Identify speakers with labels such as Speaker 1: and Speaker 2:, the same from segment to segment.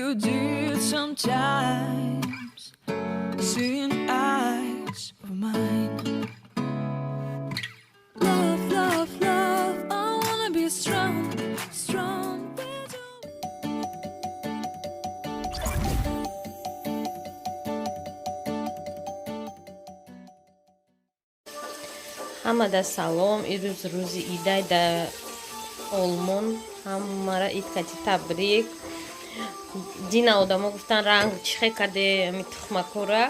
Speaker 1: you did sometimes. Seeing eyes of mine. Love, love, love. I wanna be strong, strong with you.
Speaker 2: Ҳамада салом. Ирӯз рӯзи идай дар Олмон. Ҳамара ид кати табрик. Дина одамо гуфтан, ранг чихе каде ами тухмакора.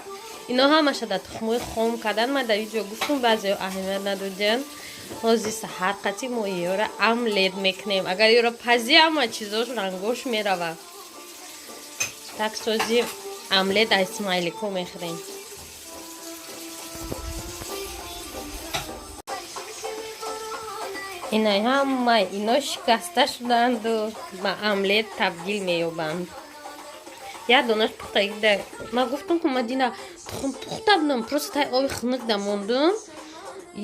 Speaker 2: Ино ҳамаша дар тухмои хом кардан. Ман дар видео гуфтум, баъзео аҳамият надодиан. Ҳози саҳар қати мо иёра омлет мекунем. Агар иёра пази, ҳама чизош рангош мерава. Так, сози омлет аз смайлико мехӯрем. Инай ҳама ино шикаста шуданду ба омлет табдил меёбанд. Як донаш пухтагида. Ман гуфтам, ки ма дина тухм пухта будам, просто тай оби хунук да мондум.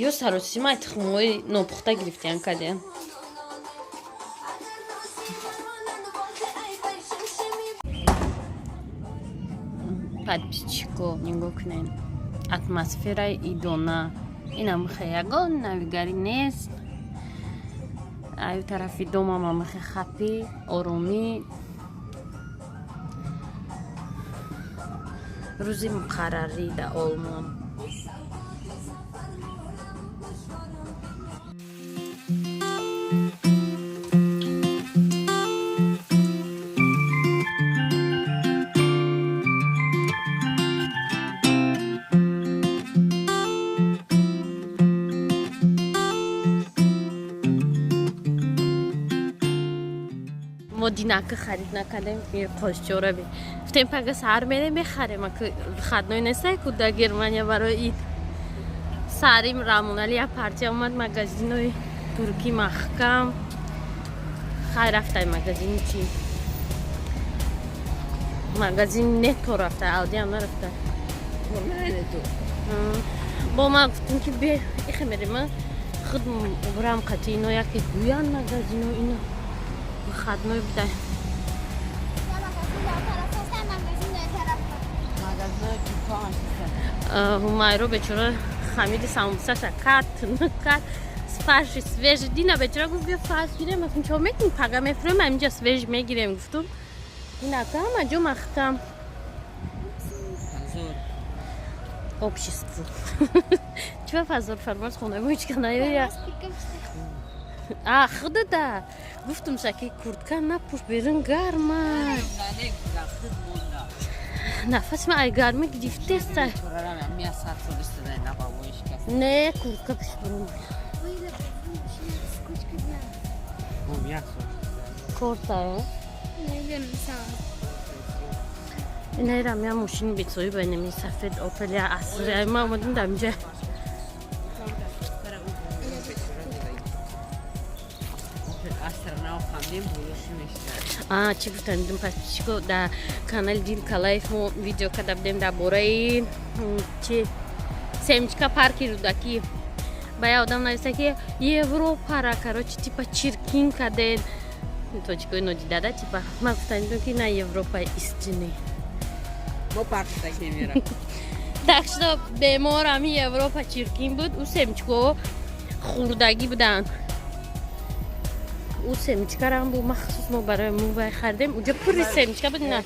Speaker 2: Ё саросимай тухмҳои нопухта гирифтиян кардиян. Подписчико, нигоҳ кунед, атмосфераи идона. Инам хе ягон навигарӣ нест. Аю тарафи домам амахе хапи оромӣ. Рӯзи муқаррарӣ дар Олмон. Мо динака харид накардем, қошчора би гуфтем, пага саҳар мерем, мехарем. Ака выходной нестай ку дар Германия барои ид. Сарим Рамонали як партия омад, магазинои туркӣ маҳкам. Хай, рафтай магазини чи, магазин Нето рафта, Алдиам нарафта. Бо ман гуфтем, ки бе ихе мерем, худ бурам қати ино, яке гӯянд магазино ино выходной будай.
Speaker 3: Магазинои туркҳо ҳам.
Speaker 2: Ҳумайро бечора хамиди самбусаша кард, тунук кард, фарши свежий. Дина бечора гуфт, бия фарш гирем. Гуфтам, чо мекунӣ, пага мефурем, ҳаминҷа свежий мегирем, гуфтум. Динака ҳама ҷо маҳкам.
Speaker 3: Позор.
Speaker 2: Обществу чива позор? Фармоз хонаи мо ҳеч наёя. А худада гуфтум, шаки куртка напӯш, берун гарма.
Speaker 3: Не, худ монда.
Speaker 2: Нафаси ман ай гармӣ гирифтеста.
Speaker 3: Чорарам мия сад сол истодай на бабои шикаст.
Speaker 2: Не, куртка пӯш, бурун.
Speaker 3: Бом як сол.
Speaker 2: Корта инайрам я мошини бесои ба инами сафед Опел я асри. Ма омадим дар инҷа.
Speaker 3: Опел Астра нав хандем, болоши мешта.
Speaker 2: А чӣ гуфтам, дум подписчико, дар канали Дил Калаев мо видео карда будем дар бораи чи семечка парки Рӯдакӣ. Ба як одам нависта, ки Европара, короче, типа чиркин кардед, тоҷикои нодидада. Типа ман гуфтам, ки на Европаи истинный.
Speaker 3: Мо паркта мера.
Speaker 2: Так что бемор ами Европа чиркин буд, ӯ семечко хурдагӣ буданд. Ӯ семечкарам бу махсус мо барои Мумбай харидем. Уҷа пури семечка буд, на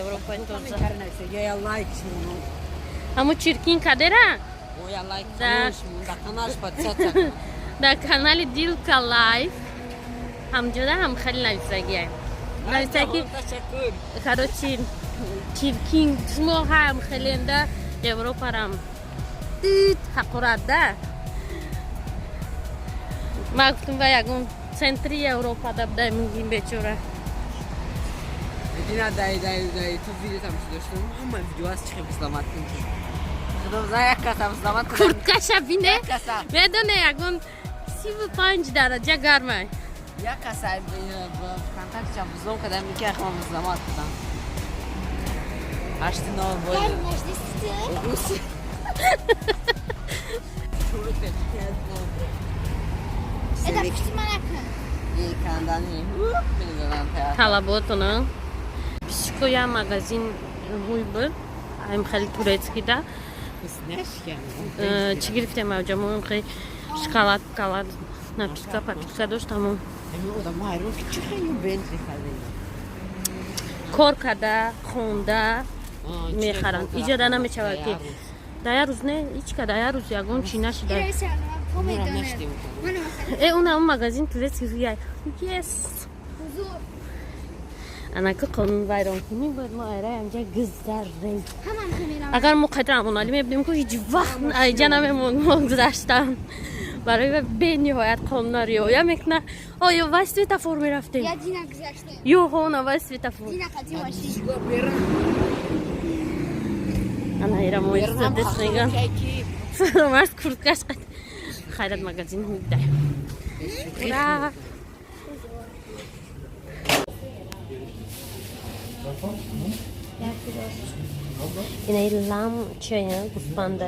Speaker 2: Европаи тоза.
Speaker 3: Я лайк шумоно.
Speaker 2: Ҳамо чиркин кадера.
Speaker 3: Оя лайк
Speaker 2: Да.
Speaker 3: шумон, да каналш подписаться.
Speaker 2: Дар канали Дилка Лайф ҳамҷода ҳам хеле нависагиам. Нависаги,
Speaker 3: Ташаккур.
Speaker 2: короче, чиркин шумо ҳам хеленда Европарам дид ҳақорат да. Ман гуфтум, ва ягон центри Европада будай мугин бечора.
Speaker 3: Дина дай дай дай ту видео там доштум. Ҳама видео аз чихе взломать кун. Худо знает, як каса взломать кун.
Speaker 2: Курткаша бине.
Speaker 3: Як каса.
Speaker 2: Медоне, ягон 35 дараҷа гармай.
Speaker 3: Як каса ВКонтакте взлом кардам, ки ахма взломать кардам. Ҳашти нол бой. Руси. Шурӯъ кард.
Speaker 4: Это пушти манакун.
Speaker 3: Кандани. Мезанам.
Speaker 2: Талаботона. Подписчико, я магазин ҳуй буд, ам хеле турецкий да. Чӣ гирифтем авҷа? Мо хеле шоколад, калад, напитка, папитка дошт, тамом. Кор карда, хонда мехаранд. Иҷода намешавад, ки дар як рӯз, не, ҳичка дар як рӯз ягон чӣ нашида. Э, уна он магазин турецкий ҳуяй. Yes, анака қонун вайронкунӣ бояд мо айрай амҷа гузарем. Агар мо қайта Амоналӣ мебудем, ку ҳеҷ вақт айҷа намемонд. Мо гузаштан барои бениҳоят қонуна риоя мекуна. Оё вай светофор мерафтем, ё ҳона вай светофор. Ана ира мо истодес мегам, фаромарз курткаш хайрат магазин ҳудай. Ура! Инаи лам чия, гӯспанда.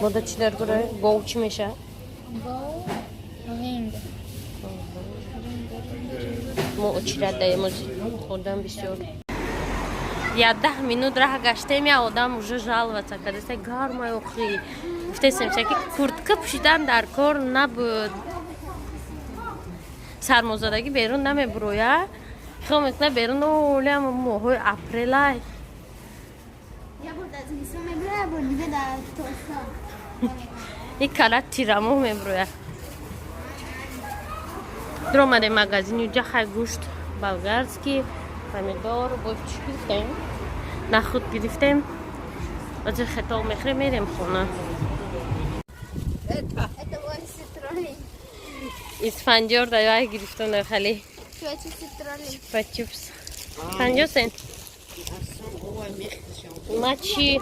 Speaker 2: Мода чӣ дар гура? Гов чӣ меша? Мо очират даем, хӯрдан бисёр. Я 10 минут раҳ гаштем, я одам уже жаловаться кардаста, гармай охи. Гуфтесем, ки куртка пӯшидан дар кор набуд. Сармозадагӣ берун намебуроя, хиёл мекунад берун олиам моҳои апрелай. И кала тирамоҳ мебуроя. Дуромадем магазини уҷа, хай, гӯшт болгарский, помидор, бо чӣ гирифтем, нахуд гирифтем. Ҳозир хитол мехӯрем, мерем хона. Исфандиёр да яй гирифтам, да хали чупа-чупс 50 сент. Ма чи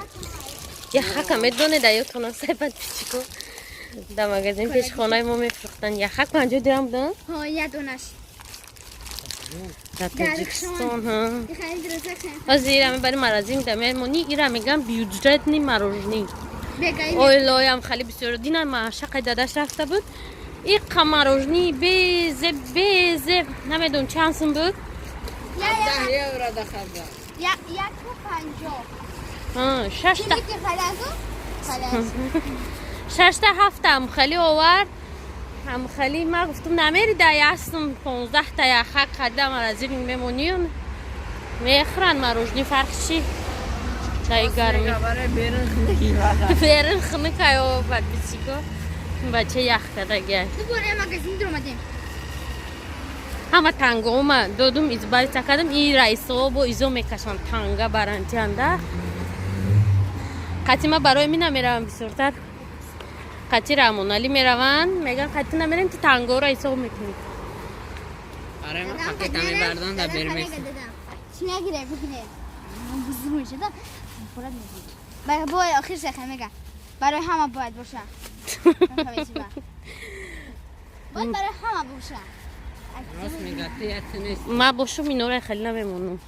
Speaker 2: яхака медоне да ётона сай, подписчико, да магазин пеши хонаи мо мефурӯхтанд, яхак 50 дирам будан дар Тоҷикистон. Ҳозир ира мебарем маразин, да мемонӣ, ира мегам бюджетный мороженое. Ойлоям хали бисёр дина маашақай дадаш рафта буд, иқа мороженое безе безе, намедонам чанд сум буд. Шашта, шашта, ҳафта ҳамхали овард. Ҳамхали ма гуфтум, намери да ястум 15-та яхак харида маразин мемонӣ, мехӯранд мороженое, фарқ чӣ даи гармӣ, берун хунукаё. Подписчико, бача ях кардагиай. Ҳама тангома додум, избавиться кардам. И раисо бо изо мекашанд танга барантианда. Қатима барои ми намеравам бисёртар, қати Рамоналӣ мераванд, меган қати намерем, ту тангоро ҳисоб мекунӣ.
Speaker 3: Барои ман пакета мебардон да бер.
Speaker 4: Чӣ мегире, бигире, бузург мешада. Бой охир шеха мега, барои ҳама бояд боша, бояд барои ҳама боша.
Speaker 2: Ма бошум, инора хеле намемонам,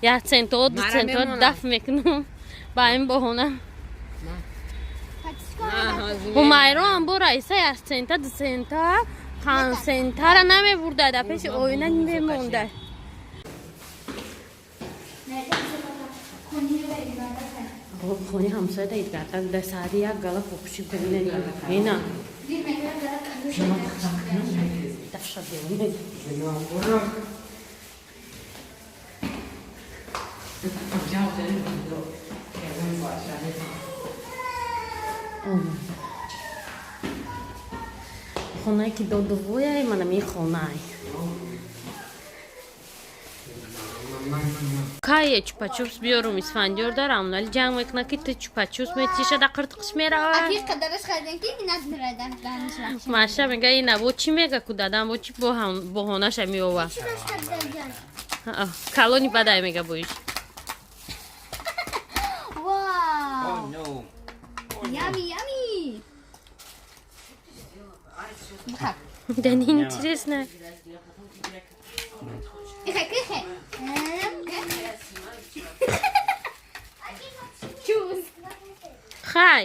Speaker 2: як центо, ду центо даф мекунам ба ин баҳона. Ҳумайроам бо раиса як цента, ду цента, 5 центара намебурда, дар пеши оина мемонда. Хони ҳамсоя да идгардак да саади як гала покуши бина. Дафша беомед. Хонае ки додувояй, манам ин хонай. Кае чупа-чупс биёрум, Исфандиёр дар Амонали ҷанг мекунад, ки ту чупа-чупс метиша, да қиртқиш мерава. Маша мега, ина бо чӣ мега, ку дадам бо чӣ боҳонаша меова, калони бадай мега боиш.
Speaker 4: Вау! Yummy, yummy!
Speaker 2: Да не интересно.
Speaker 4: Ихе, ихе. Чуз.
Speaker 2: Хай.